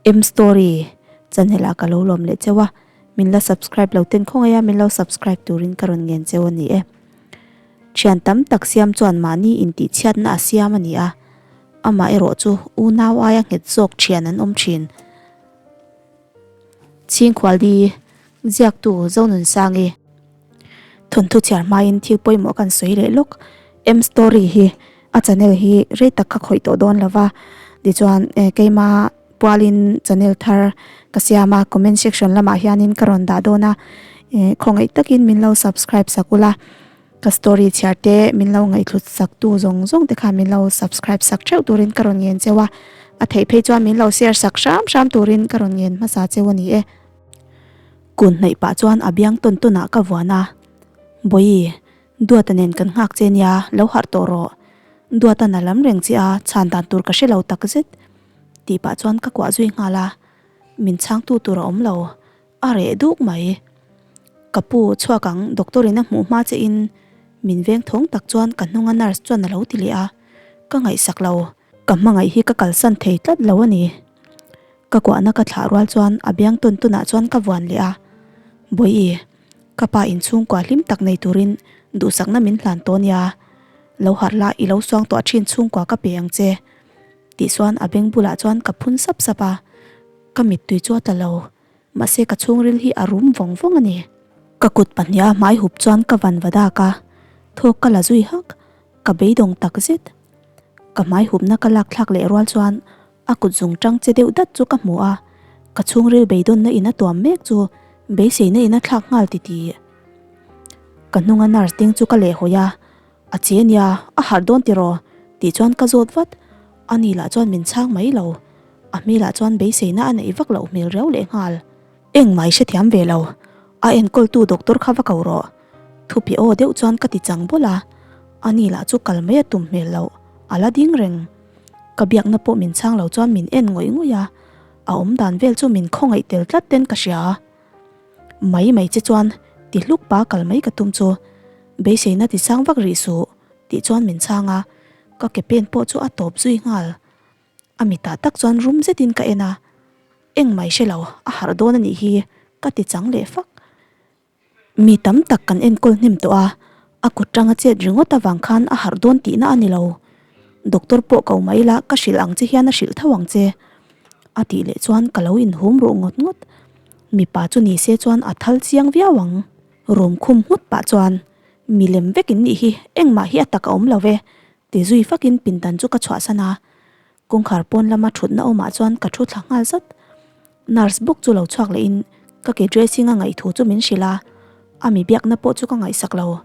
M story channel ah ka lo lawm leh cheu a, min la subscribe lo ten khawngaih a min lo subscribe turin ka rawn ngen cheu a ni e. Thian tam tak siam chuan mahni intih chhiatna a siam a ni a, amah erawh chu unau aia nghet zawk thian an awm thin. Chhingkhualdi ziaktu Zonunsangi thawnthu chhiar hmain thil pawimawh kan sawi leh lawk. M story hi a channel hi rei tak ka khawih tawh dawn lova tichuan keima pualin channel thar ka siam a comment section lamah hianin ka rawn dah dawn a khawngaih takin min lo subscribe sak ula ka story chhiar te min lo ngaihthlut sak tu zawng zawng te kha min lo subscribe sak theuh turin ka rawn ngen cheu a a theih phei chuan min lo share sak hram hram turin ka rawn ngen hmasa cheu a ni e. Kun hnaih pah chuan a biang tawn tawn ah ka vuan a, Bawihi, Duata nen kan nghak che nia, lo harh tawh rawh. Duata na lam reng che a, chhan dan tur ka hre lo tak zet. Tih pah chuan ka kuah zui nghal a, min chhangtu tur a awm lo, a reh duk mai. Ka pu, chhuak ang, doctor in a hmuh hma che in min veng thawng tak chuan ka hnunga nurse chuan a lo ti leh a, ka ngaihsak lo. Ka hmangaih hi ka kalsan thei tlat lo a ni. Ka kuahna ka thlah rual chuan a biang tawn tawnah chuan ka vuan leh a, Bawihi, ka pa inchhungkua hlim tak nei turin duhsakna min hlan tawh nia, lo harh la i lo suang tawh thin chhungkua ka pe ang che tih chuan a beng bulah chuan ka phun sap sap a, ka mittui chu a tla lo, mahse ka chhungril hi a rum vawng vawng a ni. Ka kut pahniha hmai hup chuan ka van va dak a, thawk ka la zui hak, ka beidawng tak zet. Ka hmai hupna ka lak thlak leh rual chuan A kut zung tang che deuh dat chu ka hmu a, ka chhungril beidawnna in a tuam mek chu beiseina in a thlak nghal ti ti. Ka hnunga nurse ding chu ka lehhawi a, A che nia, a harh dawn tiraw? tih chuan ka zawt vat. Ani lah chuan min chhang mai lo, a hmelah chuan beiseina a neih vak loh hmel riau lehnghal. Engmah i hrethiam ve lo, a enkawltu doctor kha va ko rawh. Thupi aw deuh chuan ka ti chang bawlh a, ani lah chu kal mai a tum hmel loh, a la ding reng. Ka biakna pawh min chhang lo chuan min en ngawih ngawih a, a awm dan vel chu min khawngaih tel tlat ten ka hria. Mai mai che chuan ti hluk pa kal mai ka tum chu, beiseina ti sang vak rih suh tih chuan min chhang a, ka ke pen pawh chu a tawp zui nghal. A mitah tak chuan rum zetin ka en a, engmah i hre lo, a harh dawn a nih hi ka ti chang leh fak. Mi tam tak kan enkawl hnem tawh a, a kut tanga chet ringawt avang khan a harh dawn tihna a ni lo. Doctor pawh ko mai ila ka hrilh ang che hian a hrilh tho ang che. A tih leh chuan ka lo inhum ruh ngawt ngawt. Mipa chu ni se chuan a thal chiang viau ang. Rum khum nghut pah chuan, Mi lem vek in nih hi, engmah hi a tak a awm lo ve, ti zui fakin pindan chu ka chhuahsan a. Kawngkhar pawn lama thutna awmah chuan ka thu thla nghal zat. Nurse bawk chu lo chhuak lehin ka ke dressing a ngaih thu chu min hrilh a, a mi biakna pawh chu ka ngaihsak lo.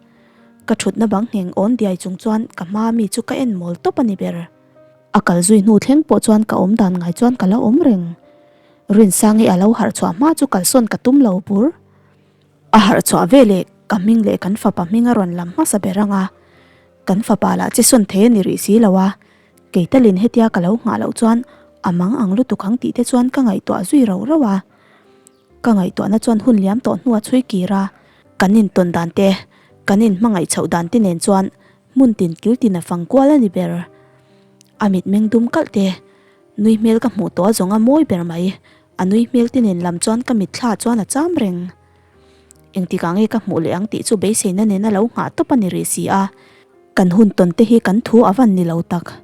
Ka thutna bang ngheng awn diai chung chuan ka hma mi chu ka en mawl tawp a ni ber. A kal zui hnu thleng pawh chuan ka awm dan ngai chuan ka la awm reng. Rinsangi a lo harh chhuah hma chu kalsawn ka tum lo bur. A harh chhuah veleh ka hming leh kan fapa hming a rawn lam hmasa ber ang a, kan fapa lah che sawn thei a ni rih si lo a, kei talin hetia ka lo nghah loh chuan a mang ang lutuk ang tih te chuan ka ngaihtuah zui rauh rauh a. Ka ngaihtuahna chuan hun liam tawh hnua chhui kir a, kan intawn dan te, kan inhmangaih chhoh dan te nen chuan hmun tin kil tin a fang kual a ni ber. A mitmeng dum kalh te, nui hmel ka hmuh tawh a zawng a mawi ber mai. A nui hmel te nen lam chuan ka mitthla chuan a cham reng. Engtikah nge ka hmuh leh ang tih chu beiseina nena lo nghah tawp a ni rih si a. Kan hun tawn te hi kan thu a van ni lo tak.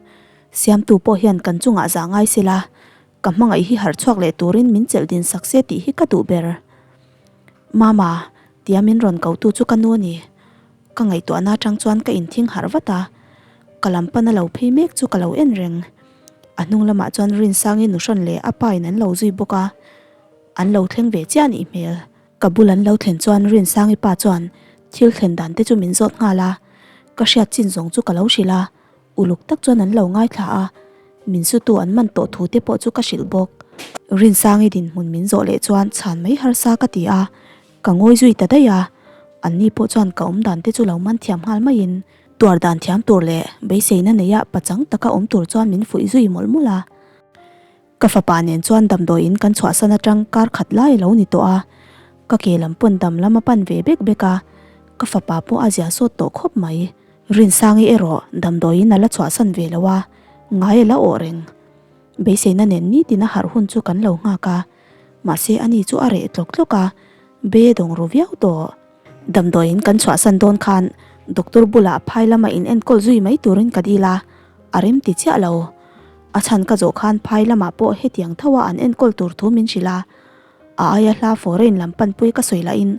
Siamtu pawh hian kan chungah zah ngai se la, ka hmangaih hi harh chhuak leh turin min chelh din sak se tih hi ka duh ber. Mama, tia min rawn kotu chu ka nu a ni. Ka ngaihtuahna atang chuan ka inthing harh vat a, ka lam pana lo phei mek chu ka lo en reng. A hnung lamah chuan Rinsangi nuhrawn leh a pa in an lo zui bawk a, an lo thleng ve chiah anih hmel. Ka bul an lo thlen chuan Rinsangi pa chuan thil thlen dan te chu min zawt nghal a, ka hriat chin zawng chu ka lo hrilh a, uluk tak chuan an lo ngaithla a, min sutu an man tawh thu te pawh chu ka hrilh bawk. Rinsangi dinhmun min zawh leh chuan chhan mai harsa ka ti a, Ka ngawi zui ta daih a, anni pawh chuan ka awm dan te chu lo man thiam nghal maiin tuar dan thiam tur leh beiseina neia pachang taka awm tur chuan min fuih zui mawlh mawlh a. Ka fapa nen chuan damdawiin kan chhuahsan atang kar khat lai a lo ni tawh a, ka ke lam pawn dam lam a pan ve bek bek a, ka fapa pawh a zia sawt tawh khawp mai. Rinsangi erawh damdawiin a la chhuahsan ve lo a, ngai a la awh reng. Beiseina nen nitin a harh hun chu kan lo nghak a, mahse ani chu a reh tlawk tlawk a, be dawng ru viau tawh. Damdawiin kan chhuahsan dawn khan doctor bulah phai lama in enkawl zui mai turin ka dil a, a rem ti chiah lo. A chhan ka zawh khan phai lamah pawh hetiang tho a an enkawl tur thu min hrilh a, a aia hla foreign lam panpui ka sawi lahin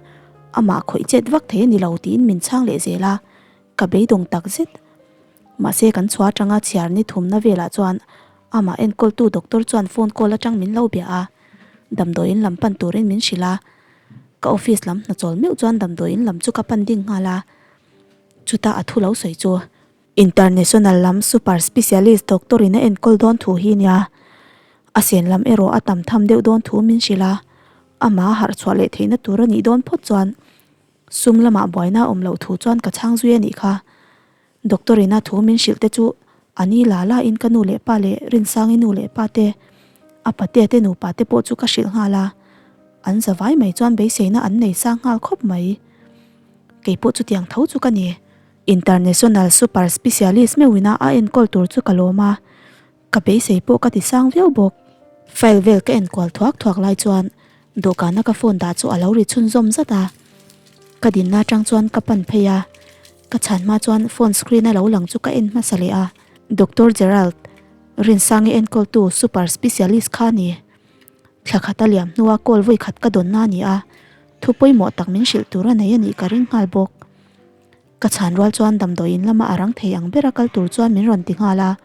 amah khawih chet vak thei a ni lo tiin min chhang leh zel a, ka beidawng tak zet. Mahse kan chhuah atanga chhiar ni thumna velah chuan amah enkawltu doctor chuan phone call atang min lo bia a, damdawiin lam pan turin min hrilh a. Ka office lam hnachawl meuh chuan damdawiin lam chu ka pan ding nghal a, chuta a thu lo sawi chu. International lam super specialist doctor in a enkawl dawn thu hi nia, a sen lam erawh a tam tham deuh dawn thu min hrilh a, amah a harh chhuah leh theihna tur a nih dawn phawt chuan sum lamah buaina a awm loh thu chuan ka chhang zui a nih kha. Doctor ina thu min hrilh te chu a ni la la in ka nu leh pa leh Rinsangi nu leh pa te, a patea te nupa te pawh chu ka hrilh nghal a, an za vai mai chuan beiseina an nei sang nghal khawp mai. Keipawh chutiang tho chu ka ni. International super specialist meuhina a enkawl tur chu ka lawm a, Ka beisei pawh ka ti sang viau bawk. File vel ka en kual thuak thuak lai chuan dawhkana ka phone dah chu a lo ri chhunzawm zat a. Ka dinna atang chuan ka pan phei a, ka chhan hma chuan phone screen a lo lang chu ka en hmasa leh a. Doctor Gerald, Rinsangi enkawltu super specialist kha a ni. Thla khat a liam hnua call vawi khat ka dawnna a ni a, thu pawimawh tak min hrilh tur a nei a nih ka ring nghal bawk. Ka chhan rual chuan damdawiin lama a rang thei ang bera kal tur chuan min rawn ti nghal a.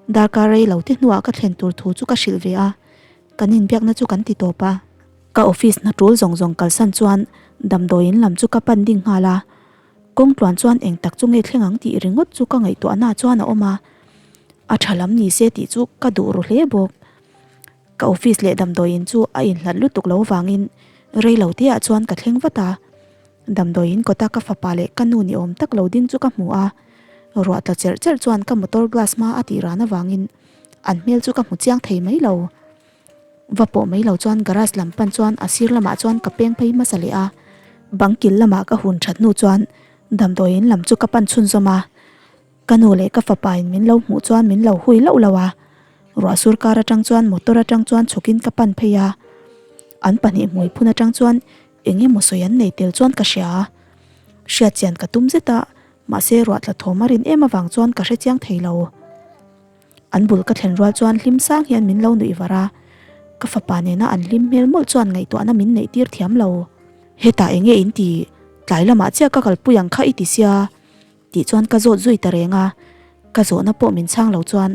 Darkar rei lo te hnuah ka thlen tur thu chu ka hrilh ve a, kan inbiakna chu kan ti tawp a. Ka office hna tul zawng zawng kalsan chuan damdawiin lam chu ka pan ding nghal a. Kawng tluan chuan eng tak chu nge thleng ang tih ringawt chu ka ngaihtuahna chuan a awm a. A tha lam ni se tih chu ka duh ru hle bawk. Ka office leh damdawiin chu a inhlat lutuk lo vangin rei lo teah chuan ka thleng vat a. Damdawiin kawta ka fapa leh ka nu ni awm tak lo ding chu ka hmu a, ruah tla cherh cherh chuan ka motor glass hma a tih ran avangin an hmel chu ka hmu chiang thei mai lo. Va pawh mai lo chuan garage lam pan chuan a sir lamah chuan ka peng phei hmasa leh a, bang kil lamah ka hun that hnu chuan damdawiin lam chu ka pan chhunzawm a. Ka nu leh ka fapa in min lo hmuh chuan min lo hui loh loh a, ruah sur kar atang chuan motor atang chuan chhukin ka pan phei a, an pahnih hmui phun atang chuan eng emaw sawi an nei tel chuan ka hria a, hriat chian ka tum zet a, mahse ruah tla thawm a rin em avang chuan ka hre chiang thei lo. An bul ka thlen rual chuan hlim sang hian min lo nuih var a, ka fapa nena an hlim hmel mawlh chuan ngaihtuahna min neih tir thiam lo. Hetah eng nge in ti? Tlai lamah chiah ka kalpui ang kha i ti sia. Tih chuan ka zawt zui ta reng a, ka zawhna pawh min chhang lo chuan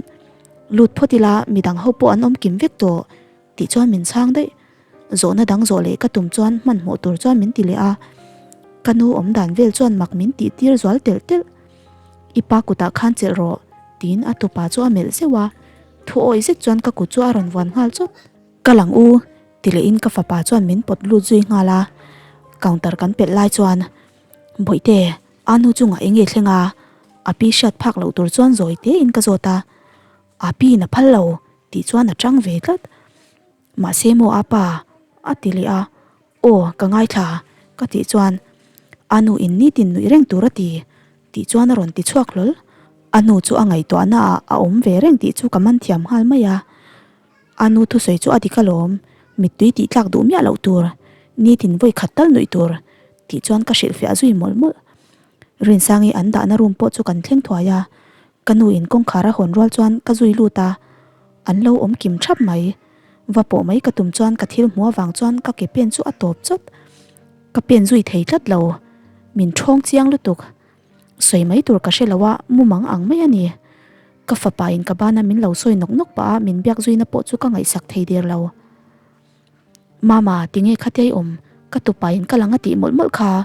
lut phawt ila midang ho pawh an awm kim vek tawh tih chuan min chhang daih. Zawhna dang zawh leh ka tum chuan hmanhmawh tur chuan min ti leh a, ka nu awm dan vel chuan mak min tih tir zual telh telh. I pa kutah khan chelh rawh tiin a tupa chu a melh zeuh a, thu awih zet chuan ka kut chu a rawn vuan nghal chawt. Ka lang u ti lehin ka fapa chuan min pawt lut zui nghal a, counter kan pelh lai chuan Bawihte, A nu chungah eng nge thleng a? A pi hriat phak loh tur chuan zawi tein ka zawt a. A pi in a phal lo tih chuan a chang ve tlat. Mahse maw a pa? a ti leh a. Aw, ka ngaithla ka tih chuan a nu in nitin nuih reng tur a ti tih chuan a rawn ti chhuak hlawl. A nu chu a ngaihtuahna ah a awm ve reng tih chu ka man thiam nghal mai a. A nu thusawi chu a dik alawm, mittui tih tlak duh miah loh tur, nitin vawi khat tal nuih tur tih chuan ka hrilhfiah zui mawlh mawlh. Rinsangi an dahna room pawh chu kan thleng thuai a, ka nu in kawngkhar a hawn rual chuan ka zui lut a, an lo awm kim thap mai. Va pawh mai ka tum chuan ka thil hmuh avang chuan ka ke pen chu a tawp chawt. Ka pen zui thei tlat lo, min ṭhawng chiang lutuk. Sawi mai tur ka hre lo a, mumang ang mai a ni. Ka fapa in ka bana min lo sawi nawk nawk pah a, min biak zuina pawh chu ka ngaihsak thei der lo. Mama, tinge khatia i awm? Ka tupa in ka lang a tih mawlh mawlh kha.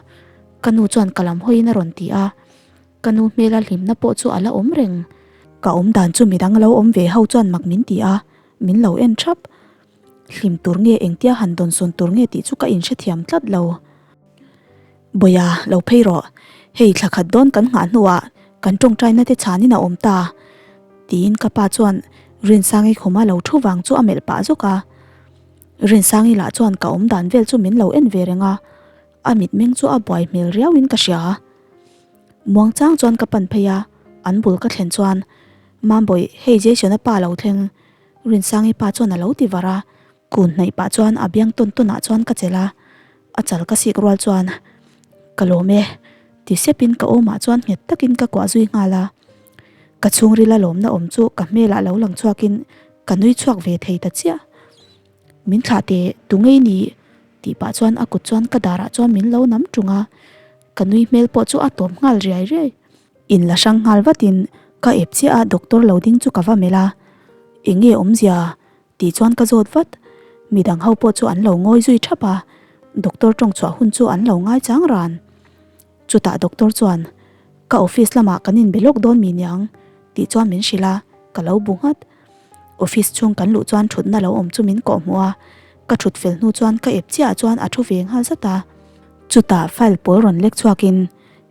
Ka nu chuan ka lam hawiin a rawn ti a, ka nu hmela hlimna pawh chu a la awm reng. Ka awm dan chu midang lo awm ve ho chuan mak min ti a, min lo en thap. Hlim tur nge engtia han dawnsawn tur nge tih chu ka inhrethiam tlat lo. Bawia, lo phei rawh. Hei thla khat dawn kan nghah hnuah kan tawngtaina te chhanin a awm ta. Tiin ka pa chuan Rinsangi khuma lo thu vang chu a melh pah zawk a. Rinsangi lah chuan ka awm dan vel chu min lo en ve reng a, a mitmeng chu a buai hmel riauin ka hria. Muang chang chuan ka pan phei a, an bul ka thlen chuan, Mambawih, hei Jason-a pa lo thleng. Rinsangi pa chuan a lo ti var a, kun hnaih pah chuan a biang tawn tawn ah chuan ka chelh a, a chal ka sik rual chuan Ka lawm e ti sep in ka awm ah chuan nghet tak in ka kuah zui nghal a, ka chhungril a lawmna awm chu ka hmel ah lo lang chhuak in ka nui chhuak ve thei ta chiah. Min thlah teh tu ngei ni tih pah chuan a kut chuan ka dar ah chuan min lo nam tung a, ka nui hmel pawh chu a tawp nghal riai riai. In la hrang nghal vatin ka ep chiah a doctor lo ding chu ka va melh a, eng nge awmzia tih chuan ka zawt vat, midang ho pawh chu an lo ngawi zui thap a, doctor tawng chhuah hun chu an lo ngai chang ran. Chutah doctor chuan ka office lamah kan inbe lawk dawn mi niang tih chuan min hrilh a, ka lo bu nghat. Office chhung kan luh chuan thutna lo awm chu min kawh hmuh a, ka thut fel hnu chuan ka ep chiah ah chuan a thu ve nghal zat a. Chutah file pawl rawn lek chhuakin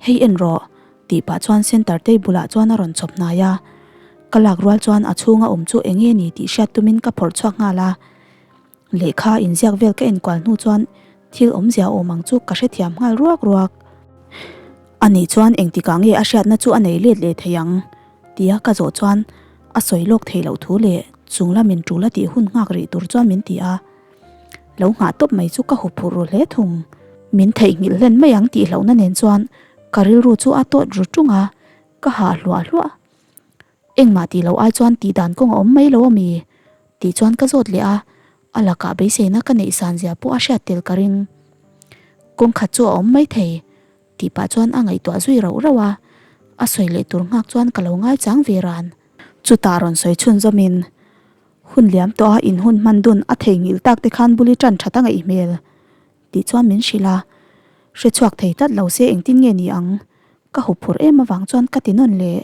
Hei en rawh, tih pah chuan center table ah chuan a rawn chhawp hnai a. Ka lak rual chuan a chhunga awm chu eng nge ni tih hriat tumin ka phawrh chhuak nghal a. Lehkha inziak vel ka enkual hnu chuan thil awmzia awm ang chu ka hrethiam nghal ruak ruak. Ani chuan engtikah nge a hriatna chu a nei let leh thei ang? tia ka zawh chuan a sawi lawk theih loh thu leh chung lamin tul a tih hun nghak rih tur chuan min ti a. Lo nghah tawp mai chu ka huphurh ru hle thung. Min theihnghilh hlen mai ang tih hlauhna nen chuan ka rilru chu a tawt ru tung a, ka hah hluah hluah. Engmah tih loh ai chuan tih dan kawng a awm mai lo a mi? Tih chuan ka zawt leh a, a lakah beiseina ka neih san zia pawh a hriat tel ka ring. Kawng khat chu a awm mai thei tih pah chuan a ngaihtuah zui rauh rauh a, a sawi leh tur nghak chuan ka lo ngaichang ve ran. Chutah rawn sawi chhunzawmin Hun liam tawh a in hun hman dun a theihnghilh tak te khan buli tan that a ngaih hmel tih chuan min hrilh a, hre chhuak thei tlat lo se engtin nge ni ang ka huphurh em avang chuan ka ti nawn leh.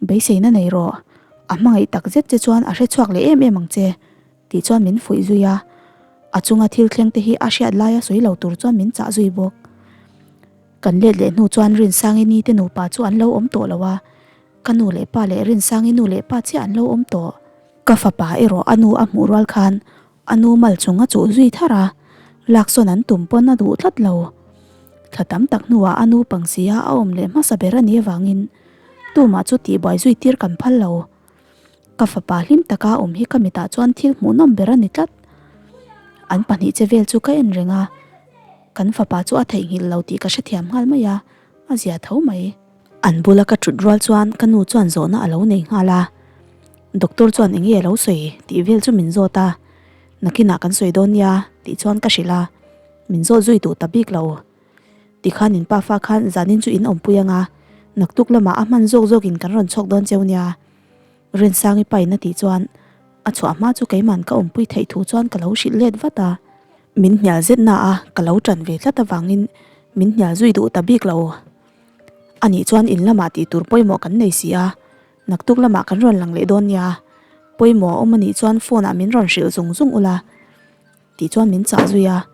Beiseina nei rawh, a hmangaih tak zet che chuan a hre chhuak leh em em ang che tih chuan min fuih zui a, a chunga thil thleng te hi a hriat laia sawi lo tur chuan min chah zui bawk. Kan let leh hnu chuan Rinsangi ni te nupa chu an lo awm tawh lo a, Ka nu leh pa leh Rinsangi nu leh pa chiah an lo awm tawh. Ka fapa erawh a nu a hmuh rual khan a nu mal chung a chuh zui thar a, laksawn an tum pawn a duh tlat lo. Thla tam tak hnuah a nu pangsia a awm leh hmasa ber a nih avangin tumah chu tihbuai zui tir kan phal lo. Ka fapa hlim taka awm hi ka mitah chuan thil hmuhnawm ber a ni tlat. An pahnih che vel chu ka en reng a, kan fapa chu a theihnghilh lo tih ka hrethiam nghal mai a, a zia tho mai. An bula ka thut rual chuan ka nu chuan zawhna a lo nei nghal a, Doctor chuan eng nge a lo sawi tih vel chu min zawt a, nakinah kan sawi dawn nia tih chuan ka hrilh a, min zawt zui duh ta bik lo. Tikhan in pafa khan zanin chu in awmpui anga, naktuk lamah a hman zawk zawkin kan rawn chhawk dawn cheu nia. Rinsangi pain a tih chuan a chhuah hma chu keiman ka awmpui theih thu chuan ka lo hrilh let vat a, min hnial zet na a ka lo ṭan ve tlat avangin min hnial zui duh ta bik lo. Anih chuan in lamah tih tur pawimawh kan nei si a, naktuk lamah kan rawn lang leh dawn nia, pawimawh a awm anih chuan phone ah min rawn hrilh zung zung ula tih chuan min chah zui a,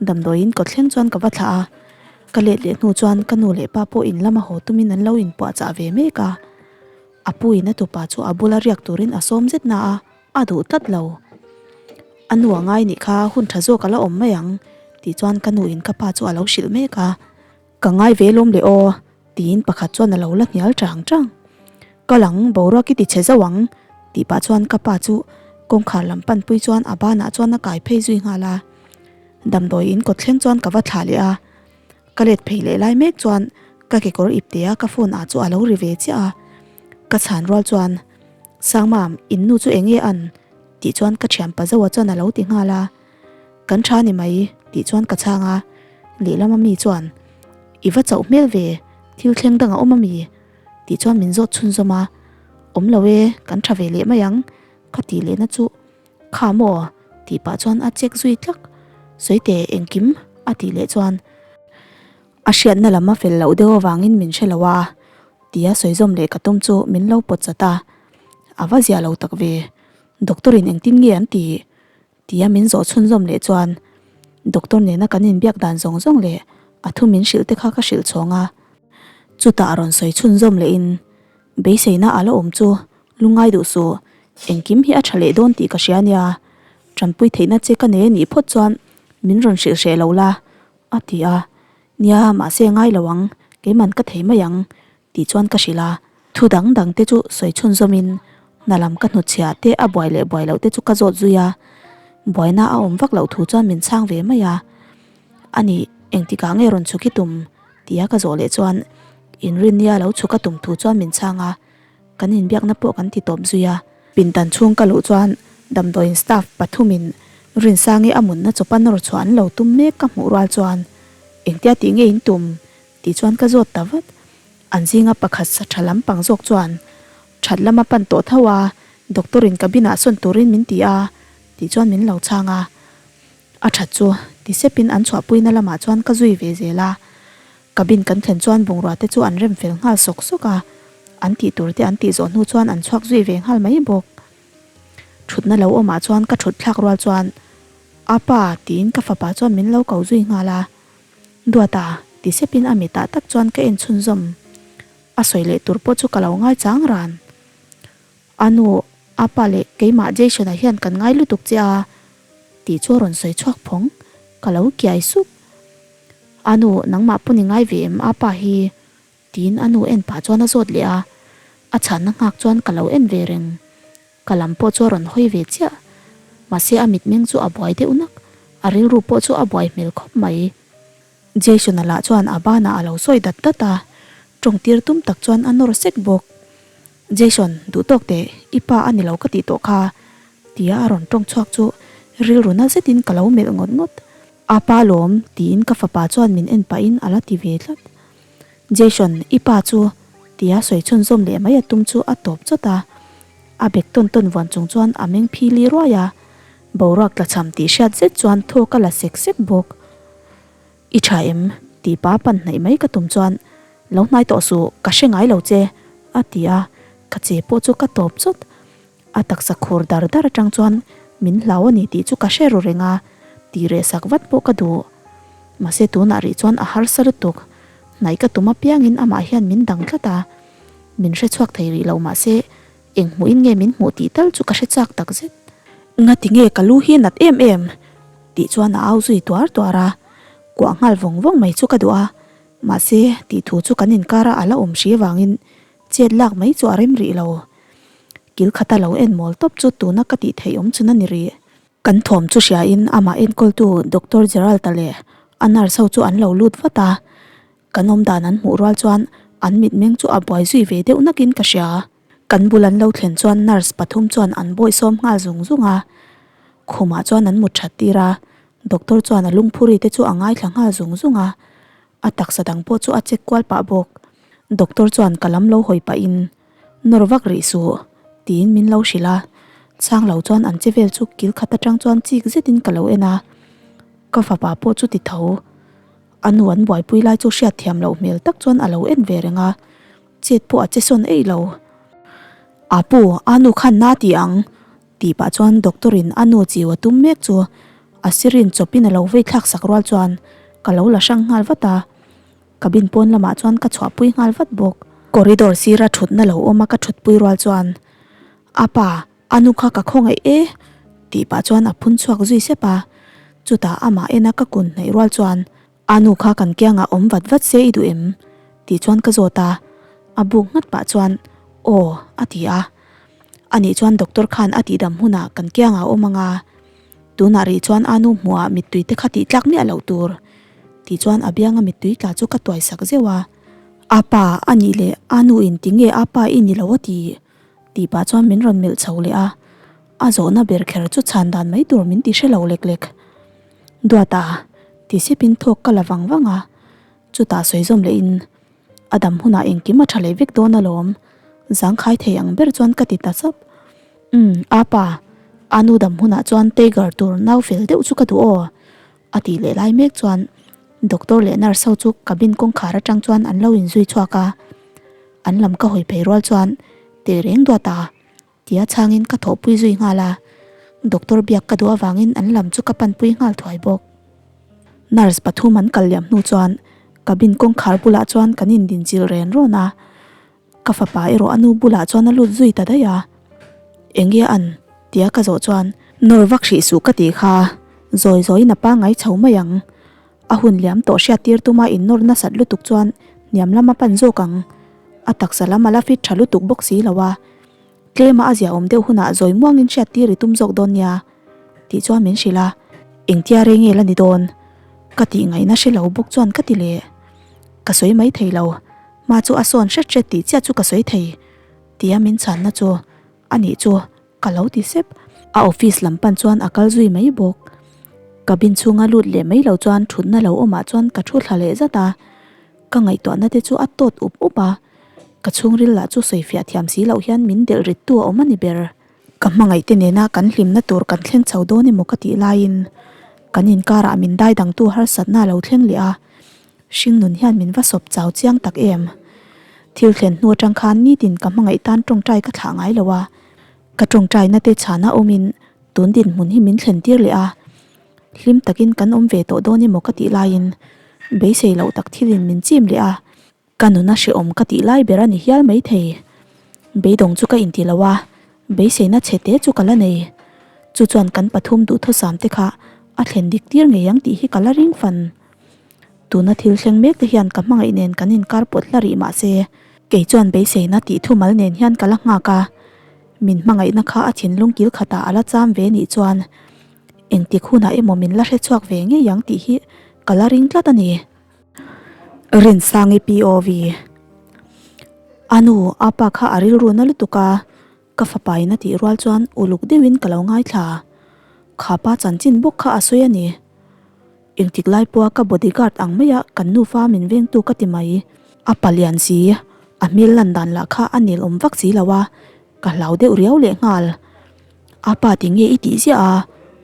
damdawiin kawt thleng chuan ka va thlah a, ka let leh hnu chuan ka nu leh pa pawh in lama haw tumin an lo inpuah chah ve mek a, a pu in a tupa chu a bula riak turin a sawm zet na a, a duh tlat lo. A nu a ngai nih kha hun tha zawk a la awm mai ang tih chuan ka nu in ka pa chu a lo hrilh mek a. Ka ngai ve lawm le aw, tiin pakhat chuan a lo la hnial chang chang. Ka lang boruak i ti chhe zauh ang, tih pah chuan ka pa chu kawngkhar lam panpui chuan a banah chuan a kai phei zui nghal a. Damdawi in kawt thleng chuan ka va thlah leh a. Ka let phei leh lai mek chuan ka kekawr ipte a ka phone ah chu a lo ri ve chiah a. Ka chhan rual chuan, Sangmam, in nu chu eng nge an? tih chuan ka thianpa Zoa chuan a lo ti nghal a. Kan tha ni mai tih chuan ka chhang a, lehlam ami chuan I va chauh hmel ve, thil thleng dang a awm ami? tih chuan min zawt chhunzawm a, Awm lo e, kan tha ve leh mai ang ka tih lehna chu Kha maw? tih pah chuan a check zui tlak, Sawite engkim a tih leh chuan a hriatna lam a fel loh deuh avangin min hre lo a tia sawi zawm leh ka tum chu min lo pawt chat a, A va zia lo tak ve, doctor in engtin nge an tih? Tia min zawh chhunzawm leh chuan doctor nena kan inbiak dan zawng zawng leh a thu min hrilh te kha ka hrilh chhawng a. Chutah a rawn sawi chhunzawm lehin beiseina a la awm chu lungngai duh suh, engkim hi a tha leh dawn tih ka hria nia, tanpui theihna che ka nei a nih phawt chuan min rawn hrilh hreh lo la a ti a, nia mahse ngai lo ang, keiman ka thei mai ang tih chuan ka hrilh a. Thu dang dang te chu sawi chhunzawmin. Hna lam ka hnutchhiah te a buai leh buai loh te chu ka zawt zui a, buaina a awm vak loh thu chuan min chhang ve mai a. Ani, engtikah nge rawn chhuk i tum? tia ka zawh leh chuan inrinnia lo chhuk a tum thu chuan min chhang a, kan inbiakna pawh kan ti tawp zui a. Pindan chhung ka luh chuan damdawiin staff pathumin Rinsangi a munna chawpa nawr chhuah an lo tum mek ka hmuh rual chuan engtia tih nge in tum? tih chuan ka zawt ta vat. An zinga pakhat sa tha lampang zawk chuan that lama pan tawh tho a, doctor in cabin ah sawn turin min ti a tih chuan min lo chhang a. A that chu ti sepin an chhuahpuina lamah chuan ka zui ve zel a. Cabin kan thlen chuan bungrua te chu an rem fel nghal sawk sawk a, an tih tur te an tih zawh hnu chuan an chhuak zui ve nghal mai bawk. Thutna lo awmah chuan ka thut thlak rual chuan, Apa! tiin ka fapa chuan min lo ko zui nghal a. Duata, ti sepin a mitah tak chuan ka en chhunzawm. A sawi leh tur pawh chu ka lo ngaichang ran. A nu, a pa leh keimah Jason-a hian kan ngai lutuk che a, tih chu a rawn sawi chhuak phawng. Ka lo kiai sup. A nu, nangmah pawn i ngai ve em a pa hi? Tiin a nu en pah chuan a zawt leh a. A chhanna nghak chuan ka lo en ve reng. Ka lam pawh chu a rawn hawi ve chiah. Mahse a mitmeng chu a buai deuh nak. A rilru pawh chu a buai hmel khawp mai. Jason-a lah chuan a banah a lo sawi dat dat a, tawng tir tum tak chuan a nawr sek bawk. Jason, duh tawk teh, i pa a ni lo ka tih tawh kha, tia a rawn tawng chhuak chu rilru na zetin ka lo melh ngawt ngawt. A pa lawm, tiin ka fapa chuan min en pahin a la ti ve tlat. Jason, i pa chu, tia sawi chhunzawm leh mai a tum chu a tawp chawt a. A bek tawn tawn vuan chung chuan a meng phili ruai a, boruak tlachham tih hriat zet chuan thawk a la sek sek bawk. I tha em? tih pa pan hnaih mai ka tum chuan, Lo hnai tawh suh, ka hre ngai lo che, a ti a, ka che pawh chu ka tawp chawt. A taksa khur dar dar atang chuan min hlau a ni tih chu ka hre ru reng a, tih reh sak vat pawh ka duh. Mahse tunah rih chuan a harsa lutuk, hnaih ka tum apiangin amah hian min dang tlat a, min hre chhuak thei rih lo mahse eng hmuhin nge min hmuh tih tal chu ka hre chak tak zet. Ngati nge ka lu hi nat em em? tih chuan a au zui tuar tuar a, kuah nghal vawng vawng mai chu ka duh a, mahse tih thu chu kan inkar a a la awm hri avangin chet lak mai chu a rem rih lo. Kil khata lo en mawl tawp chu tuna ka tih theih awm chun a ni rih. Kan thawm chu hriain amah enkawltu Doctor Gerald-a leh a nurse ho chu an lo lut vat a, kan awm dan an hmuh rual chuan an mitmeng chu a buai zui ve deuh nakin ka hria. Kan bul an lo thlen chuan nurse pathum chuan an bawihsawm nghal zung zung a, khumah chuan an mut that tir a, doctor chuan a lungphuri te chu a ngaithla nghal zung zung a, a taksa dang pawh chu a check kual pah bawk. Doctor chuan ka lam lo hawi pahin Nawr vak rih suh, tiin min lo hrilh a. Chhang lo chuan an che vel chu kil khat atang chuan chik zetin ka lo en a. Ka fapa pawh chu ti tho. A nu an buaipui lai chu hriat thiam loh hmel tak chuan a lo en ve reng a, chet pawh a che sawn eih lo. Apu, a nu khan na ti ang, tih pah chuan doctor in a nu chiu a tum mek chu a syringe chawpin a lo vei thlak sak rual chuan ka lo la hrang nghal vat a. Cabin pawn lamah chuan ka chhuahpui nghal vat bawk. Corridor sira thutna lo awm a ka thutpui rual chuan, A pa, a nu kha ka khawngaih e, tih pah chuan a phun chhuak zui sep a. Chutah amah ena ka kun hnaih rual chuan, A nu kha kan kiangah awm vat vat se i duh em? tih chuan ka zawt a. A buk nghat pah chuan, Aw, a ti a. Anih chuan doctor khan a tihdam hunah kan kiangah awm anga. Tunah rih chuan a nu hmuhah mittui te kha tih tlak miah loh tur. Tih chuan a bianga mittui tla chu ka tuai sak zeuh a. A pa a nih leh a nu in tinge a pa i ni lo a ti? Tih pah chuan min rawn melh chho leh a. A zawhna ber kher chu chhan dan mai tur min ti hre lo lek lek. Duata, ti sepin thawk ka la vang vang a. Chutah sawi zawm leh in A dam hunah engkim a tha leh vek dawn alawm. Zangkhai thei ang ber chuan ka ti ta sap. Umm, apa, a nu dam hunah chuan Tiger tur nau fel deuh chu ka duh aw, a tih leh lai mek chuan doctor leh nurse ho chu cabin kawngkhar atang chuan an lo inzui chhuak a. An lam ka hawi phei rual chuan teh reng duat a, tia chhangin ka thawhpui zui nghal a. Doctor biak ka duh avangin an lam chu ka panpui nghal thuai bawk. Nurse pathum an kal liam hnu chuan cabin kawngkhar bulah chuan kan indinchilh ren rawn a. Ka fapa erawh a nu bulah chuan a lut zui ta daih a. Enge an? tia ka zawh chuan nawr vak hrih suh ka tih kha zawi zawiin a pangngai chho mai ang. A hun liam tawh hriat tir tuma innawr nasat lutuk chuan hniam lam a pan zawk ang. A taksa lam a la fit tha lutuk bawk si lo a. Tlema a ziaawm deuh hunah zawi muangin hriat tir i tum zawk dawn nia tih chuan min hrilh a, engtia rei nge la ni dawn? Ka tih ngaihna hre lo bawk chuan ka ti leh. Ka sawi mai thei lo, hma chu a sawn hret hret tih chiah chu ka sawi thei tia min chhanna chu a nih chu ka lo ti sep. A office lam pan chuan a kal zui mai bawk. Cabin chhunga lut leh mai lo chuan thutna lo awmah chuan ka thu thla leh zat a. Ka ngaihtuahna te chu a tawt up up a, ka chhungril lah chu sawifiah thiam si loh hian min delh rittu a awm a ni ber. Ka hmangaih te nena kan hlimna tur kan thleng chho dawn emaw ka tih laiin kan inkarah min daidangtu harsatna a lo thleng leh a, hringnun hian min va sawp chau chiang tak em. Thil thlen hnu atang khan nitin ka hmangaih tan tawngtai ka thlah ngai lo a, ka tawngtaina te chhana awmin tun dinhmun hi min thlen tir leh a. Hlim takin kan awm ve tawh dawn emaw ka tih laiin beisei loh tak thilin min chim leh a, ka nuna hrehawm ka tih lai ber a ni hial maithei. Beidawng chu ka inti lo a, beiseina chhe te chu ka la nei. Chu chuan kan pathum duhthusam te kha a thlen dik tir ngei ang tih hi ka la ring fan. Tuna thil thleng mek te hian ka hmangaih nen kan inkar pawt hla rih mah se, kei chuan beiseina tih thumal nen hian ka la nghak a, min hmangaihna kha a thinlung kil khatah a la cham ve nih chuan Engtik hunah emaw min la hrechhuak ve ngei ang tih hi ka la ring tlat a ni. Rinsangi POV A nu, a pa kha a rilru na lutuk a, ka fapain a tih rual chuan uluk deuhin ka lo ngaithla. Kha pa chanchin bawk kha a sawi a ni. Engtik lai pawha ka bodyguard ang maia kan nufa min vengtu ka ti mai. A pa lian si, a hmel lan dan lah kha a nel awm vak si lo a, ka hlau deuh riau lehnghal. A pa ti nge i tih ziah a,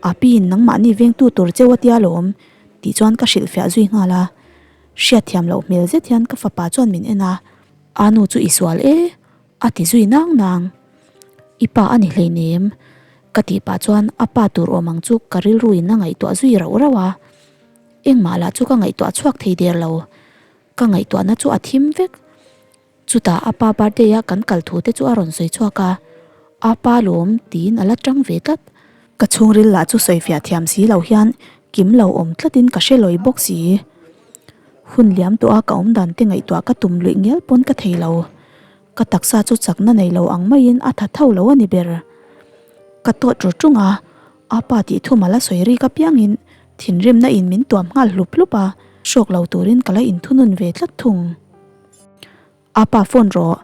a piin nangmahni vengtu tur cheu a tia lawm tih chuan ka hrilhfiah zui nghal a. Hriatthiam loh hmel zet hian ka fapa chuan min en a, A nu chu i sual e a ti zui nang nang. I pa a ni hleinem ka tih pah chuan a pa tur awm ang chu ka rilru in a ngaihtuah zui rauh rauh a. Engmah lah chu ka ngaihtuah chhuak thei der lo, ka ngaihtuahna chu a thim vek. Chutah a pa birthday a kan kal thu te chu a rawn sawi chhuak a, a pa lawm tiin a la tang ve tlat. Ka chhungril lah chu sawifiah thiam si lo hian kim lo awm tlatin ka hre lawi bawk si. Hun liam tawh a ka awm dan te ngaihtuah ka tum luih ngial pawn ka thei lo. Ka taksa chu chakna nei lo ang maiin a tha tho lo a ni ber. Ka tawt ru tung a, a pa tih thum a la sawi rik apiangin thinrimna in min tuam nghal hlup hlup a, hrawk lo turin ka la inthunun ve tlat thung. A pa phone rawh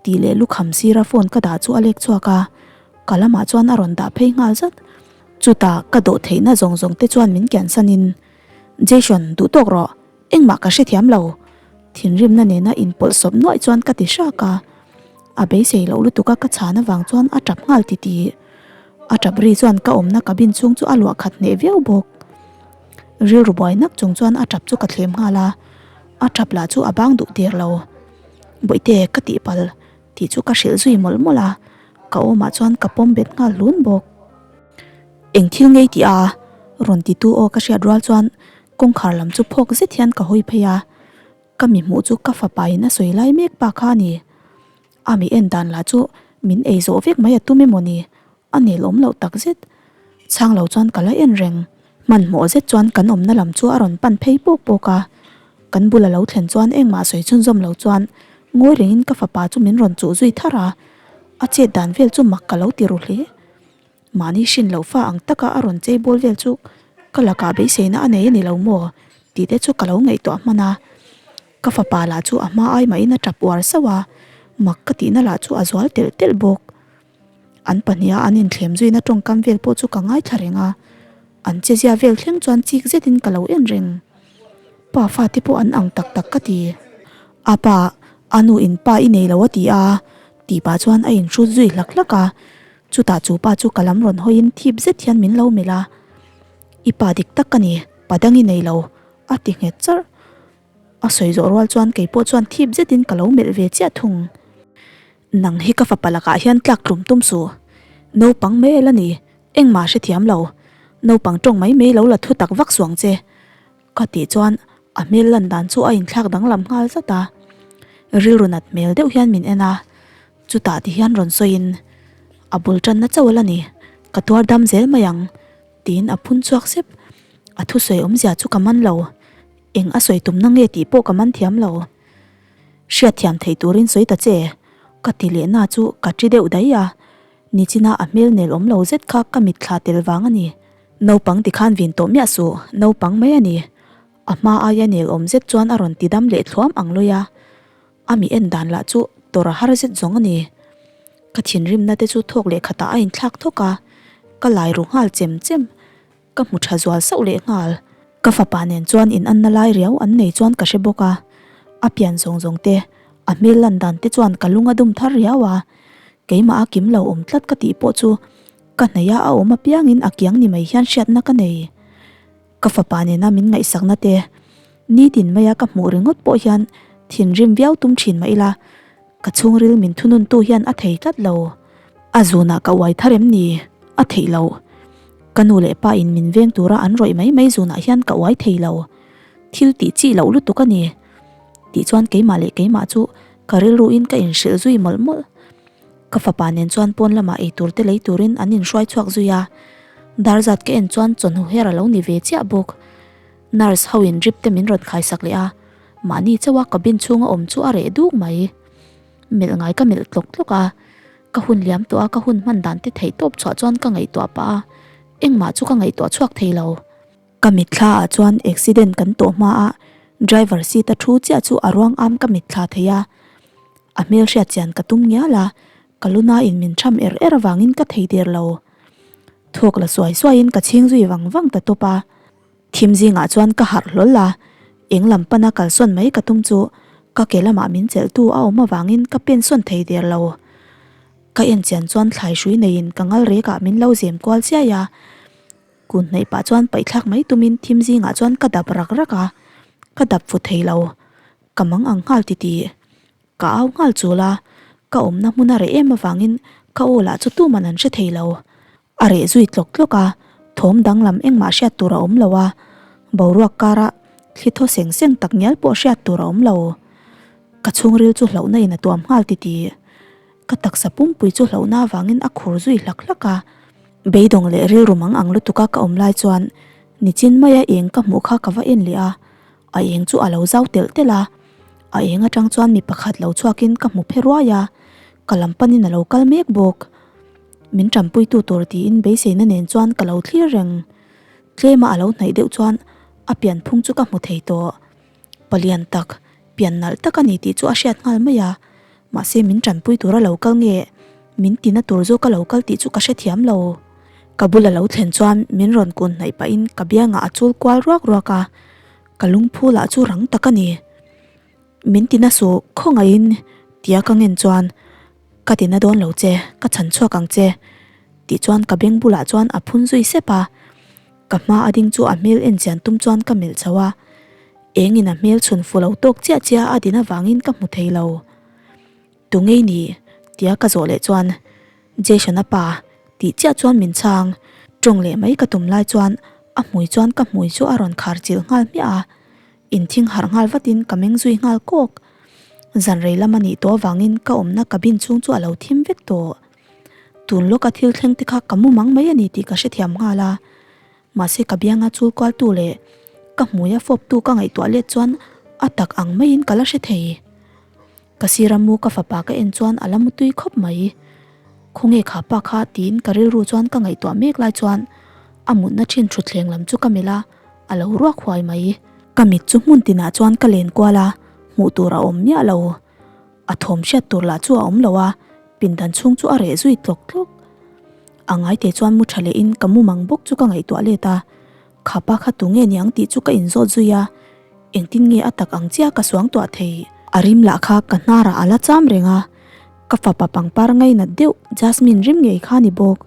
tih leh lukham sira phone ka dah chu a lek chhuak a, ka lamah chuan a rawn dah phei nghal zat. Chutah ka dawh theihna zawng zawng te chuan min kiansanin, Jason, duh tawk rawh, engmah ka hrethiam lo. Thinrimna nena inpawlh sawp nuaih chuan ka ti hrak a, a beisei loh lutuk a ka chhan avang chuan a tap nghal titih. A tap ri chuan ka awmna cabin chhung chu a luah khat hneh viau bawk. Rilru buai nak chung chuan a tap chu ka thlem nghal a, a tap lah chu a bang duh der lo. Bawihte ka tih palh tih chu ka hrilh zui mawlh mawlh a, ka awmah chuan ka pawm bet nghal hlun bawk. Eng thil ngei tih a? Rawn titu aw ka hriat rual chuan kawngkhar lam chu phawk zet hian ka hawi phei a, ka mi hmuh chu ka fapa in a sawi lai mek pa kha a ni. A mi en dan lah chu min ei zawh vek mai a tum emaw ni? A nel awm loh tak zet. Chhang lo chuan ka la en reng. Hmanhmawh zet chuan kan awmna lam chu a rawn pan phei pawk pawk a. Kan bula lo thlen chuan engmah sawi chhunzawm lo chuan ngawi rengin ka fapa chu min rawn chuh zui thar a. A chet dan vel chu mak ka lo ti ru hle. Mahni hrin loh fa ang taka a rawn chei bawl vel chu ka lakah beiseina a nei a ni lo maw tih te chu ka lo ngaihtuah hman a. Ka fapa lah chu a hma ai mahin a tap uar sauh a, mak ka tihna lah chu a zual telh telh bawk. An pahniha an inthlem zuina tawngkam vel pawh chu ka ngaithla reng a, an chezia vel thleng chuan chik zetin ka lo en reng. Pa fate pawh an ang tak tak ka ti. A pa, a nu in pa i nei lo a ti a, tih pah chuan a inhrut zui hlak hlak a, chutah chu pa chu ka lam rawn hawiin thip zet hian min lo melh a, I pa dik tak ka ni, pa dang i nei lo, a ti nghet charh. A sawi zawh rual chuan kei pawh chuan thip zetin ka lo melh ve chiah thung. Nang hi ka fapa lakah hian tlak tlum tum suh. Naupang mai la ni, engmah hrethiam lo. Naupang tawng mai mai lo la thu tak vak suang che. Ka tih chuan a hmel lan dan chu a inthlak danglam nghal zat a. Rilru nat hmel deuh hian min en a, chutah ti hian rawn sawiin, A bul tanna chauh a la ni, ka tuar dam zel mai ang, tiin a phun chhuak sep. A thusawi awmzia chu ka man lo. Eng a sawi tumna nge tih pawh ka man thiam lo. Hriatthiam theih turin sawi ta che, ka ti leh na chu ka ṭi deuh daih a. Nichina a hmel nel awm lo zet kha ka mitthla tel vang a ni. Naupang tikhan vin tawh miah suh, naupang mai a ni. A hma aia nel awm zet chuan a rawn ti dam leh thluam ang lawi a. A mi en dan lah chu tawrh a har zet zawng a ni. Ka thinrimna te chu thawk leh khatah a inthlak thawk a, ka lai ru nghal chem chem. Ka hmu tha zual sauh leh nghal. Ka fapa nen chuan in anna lai riau an nei chuan ka hre bawk a, a pian zawng zawng te, a hmel lan dan te chuan ka lung a dum thar riau a, keimah a kim lo awm tlat ka tih pawh chu ka hnaih a a awm apiangin a kiang ni mai hian hriatna ka nei. Ka fapa nena min ngaihsakna te nitin maia ka hmuh ringawt pawh hian thinrim viau tum thin mah ila, Ka chhungril min thununtu hian a thei tlat lo. A zunah ka uai thar em ni? A theih lo. Ka nu leh pa in min veng tura an rawih mai mai zunah hian ka uai thei lo. Thil tih chi loh lutuk a ni. Tih chuan keimah leh keimah chu ka rilruin ka inhrilh zui mawlh mawlh. Ka fapa nen chuan pawn lamah eitur te lei turin an inhruai chhuak zui a. Dar zat ka en chuan chawhnu her a lo ni ve chiah bawk. Nurse ho in drip te min rawn khaisak leh a, mahni chauha cabin chhunga awm chu a reh duk mai. Melh ngai ka melh tlawk tlawk a, ka hun liam tawh a ka hun hman dan te theih tawp chhuah chuan ka ngaihtuah pah a, engmah chu ka ngaihtuah chhuak thei lo. Ka mitthla ah chuan accident kan tawh hma a driver seat a thu chiah chu a ruang am ka mitthla thei a, a hmel hriat chian ka tum ngial a, ka luna in min tham er er avangin ka thei der lo. Thawk la suai suai in ka chhing zui vang vang ta tawp a. Thim zingah chuan ka harh hlawl a, eng lam pana kalsawn mai ka tum chu ka ke lamah min chelhtu a awm avangin ka pen sawn thei der lo. Ka en chian chuan thlai hrui neiin ka ngal rekah min lo zem kual chiai a, kun hnaih pah chuan paihthlak mai tumin thim zingah chuan ka dap rak rak a, ka dap fu thei lo, ka mang ang nghal titih. Ka au nghal chul a, ka awmna hmun a reh em avangin ka aw lah chu tuman an hre thei lo. A reh zui tlawk tlawk a, thawm danglam engmah hriat tur a awm lo a, boruak kara thli thaw seng seng tak ngial pawh hriat tur a awm lo. Ka chhungril chu hlauhna in a tuam nghal titih. Ka taksa pumpui chu hlauhna avangin a khur zui hlak hlak a. Beidawng leh rilru mang ang lutuka ka awm lai chuan nichin maia eng ka hmuh kha ka va en leh a, a eng chu a lo zau telh telh a. A eng atang chuan mi pakhat lo chhuakin ka hmu phe ruai a, ka lam panin a lo kal mek bawk. Min tanpuitu tur tiin beiseina nen chuan ka lo thlir reng. Tlema a lo hnaih deuh chuan a pian phung chu ka hmu thei tawh. Palian tak, pian nalh tak a ni tih chu a hriat nghal mai a, mahse min tanpui tura lo kal nge min tina tur zawk a lo kal tih chu ka hrethiam lo. Ka bula lo thlen chuan min rawn kun hnaih pahin ka biangah a chul kual ruak ruak a, ka lungphu lah chu rang tak a ni. Min tina suh khawngaihin tia ka ngen chuan Ka ti na dawn lo che, ka chhan chhuak ang che tih chuan ka beng bulah chuan a phun zui sep a. Ka hma a ding chu a hmel en chian tum chuan ka melh chho a, engin a hmel chhun fu lo tawk chiah chiah a din avangin ka hmu thei lo. Tu ngei ni? tia ka zawh leh chuan Jason-a pa tih chiah chuan min chhang. Tawng leh mai ka tum lai chuan a hmui chuan ka hmui chu a rawn khar chilh nghal hmiah a. Inthing harh nghal vatin ka meng zui nghal kawk. Zan rei lam a nih tawh avangin ka awmna cabin chhung chu a lo thim vek tawh. Tun lawka thil thleng te kha ka mu mang mai a ni tih ka hrethiam nghal a. Mahse ka bianga chul kualtu leh ka hmuia fawptu ka ngaihtuah let chuan a tak ang maiin ka la hre thei. Ka sira mu ka fapa ka en chuan a la mu tui khawp mai. Khawnge kha pa kha tiin ka rilru chuan ka ngaihtuah mek lai chuan a mutna thin thutthleng lam chu ka melh a, a lo ruak huai mai. Ka mit chu hmun tinah chuan ka len kual a, hmuh tur a awm miah lo. A thawm hriat tur lah chu a awm lo a, pindan chhung chu a reh zui tlawk tlawk. A ngaite chuan mu tha lehin ka mu mang bawk chu ka ngaihtuah let a, Kha pa kha tu nge niang tih chu ka inzawt zui a, engtin nge a tak ang chiah ka suangtuah thei. A rim lah kha ka hnarah a la cham reng a, ka fapa pangpar ngainat deuh Jasmine rim ngei kha ni bawk.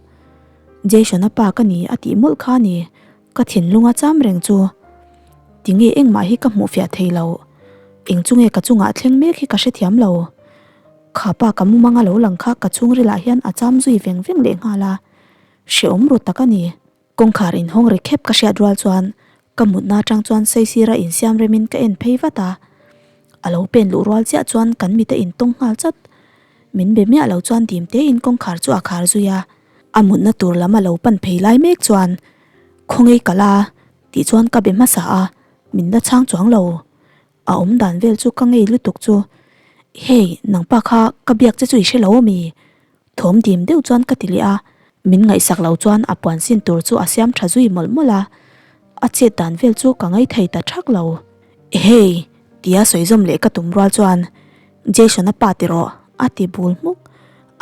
Jason-a pa ka ni a tih mawlh kha ni, ka thinlung a cham reng chu. Tinge engmah hi ka hmuh fiah thei lo, eng chu nge ka chungah thleng mek hi ka hrethiam lo. Kha pa ka mumanga lo lang kha ka chhungrilah hian a cham zui veng veng lehnghal a, hrehawm ru tak a ni. Kawngkhar inhawng ri khep ka hriat rual chuan ka mutna atang chuan saisira insiam remin ka en phei vat a. A lo pen luh rual chiah chuan kan mite intawng nghal chat. Min be miah lo chuan dim tein kawngkhar chu a khar zui a. A mutna tur lam a lo pan phei lai mek chuan Khawngei ka la tih chuan ka be hmasa a, min la chhang chuang lo. A awm dan vel chu ka ngei lutuk chu, Hey, nangpa kha ka biak che chu i hre lo ami? Thawm dim deuh chuan ka ti leh a, min ngaihsak lo chuan a puan sin tur chu a siam tha zui mawlh mawlh a, a chet dan vel chu ka ngaithei ta thak lo. Hey! Tia sawi zawm leh ka tum rual chuan Jason-a pa ti rawh a ti bul hmuk,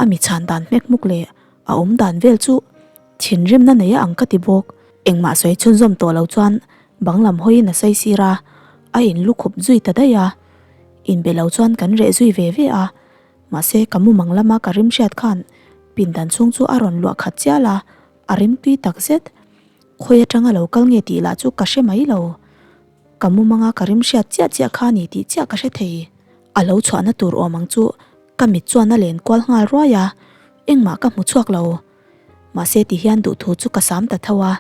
a mi chhan dan hmek hmuk leh a awm dan vel chu thinrimna nei a ang ka ti bawk. Engmah sawi chhunzawm tawh lo chuan bang lam hawiin a sawi sir a, a in lukhup zui ta daih a, inbe lo chuan kan reh zui ve ve a. Mahse, ka mumang lama ka rim hriat khan pindan chhung chu a rawn luah khat chial a, a rim tui tak zet. Khawi atanga lo kal nge tih lah chu ka hre mai lo. Ka mumanga ka rim hriat chiah chiah kha ni tih chiah ka hre thei. A lo chhuahna tur awm ang chu ka mit chuan a len kual nghal ruai a, engmah ka hmu chhuak lo. Mahse ti hian duhthu chu ka sam ta tho a.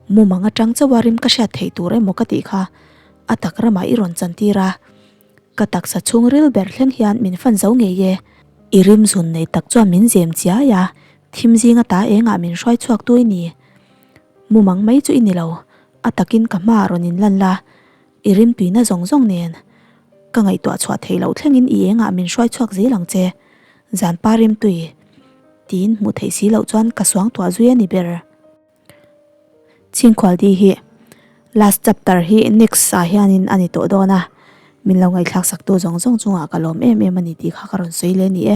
Mumang atang chauha rim ka hriat theih tur emaw ka tih kha a tak ramah i rawn chantir a. Ka taksa chhungril ber thleng hian min fan zo ngei e. I rim zun nei tak chuan min zem chiai a, thim zinga ta engah min hruai chhuak tu i ni. Mumang mai chu i ni lo, a takin ka hmaah rawn inlan la, i rim tuina zawng zawng nen. Ka ngaihtuah chhuah theih loh thlengin i engah min hruai chhuak zel ang che. Zanpa rim tui tiin hmuh theih si loh chuan ka suangtuah zui a ni ber. Chhingkhual di hi last chapter hi next ah hianin a ni tawh dawn a, min lo ngaihthlak sak tu zawng zawng chungah ka lawm em em a ni tih kha ka rawn sawi leh a ni e.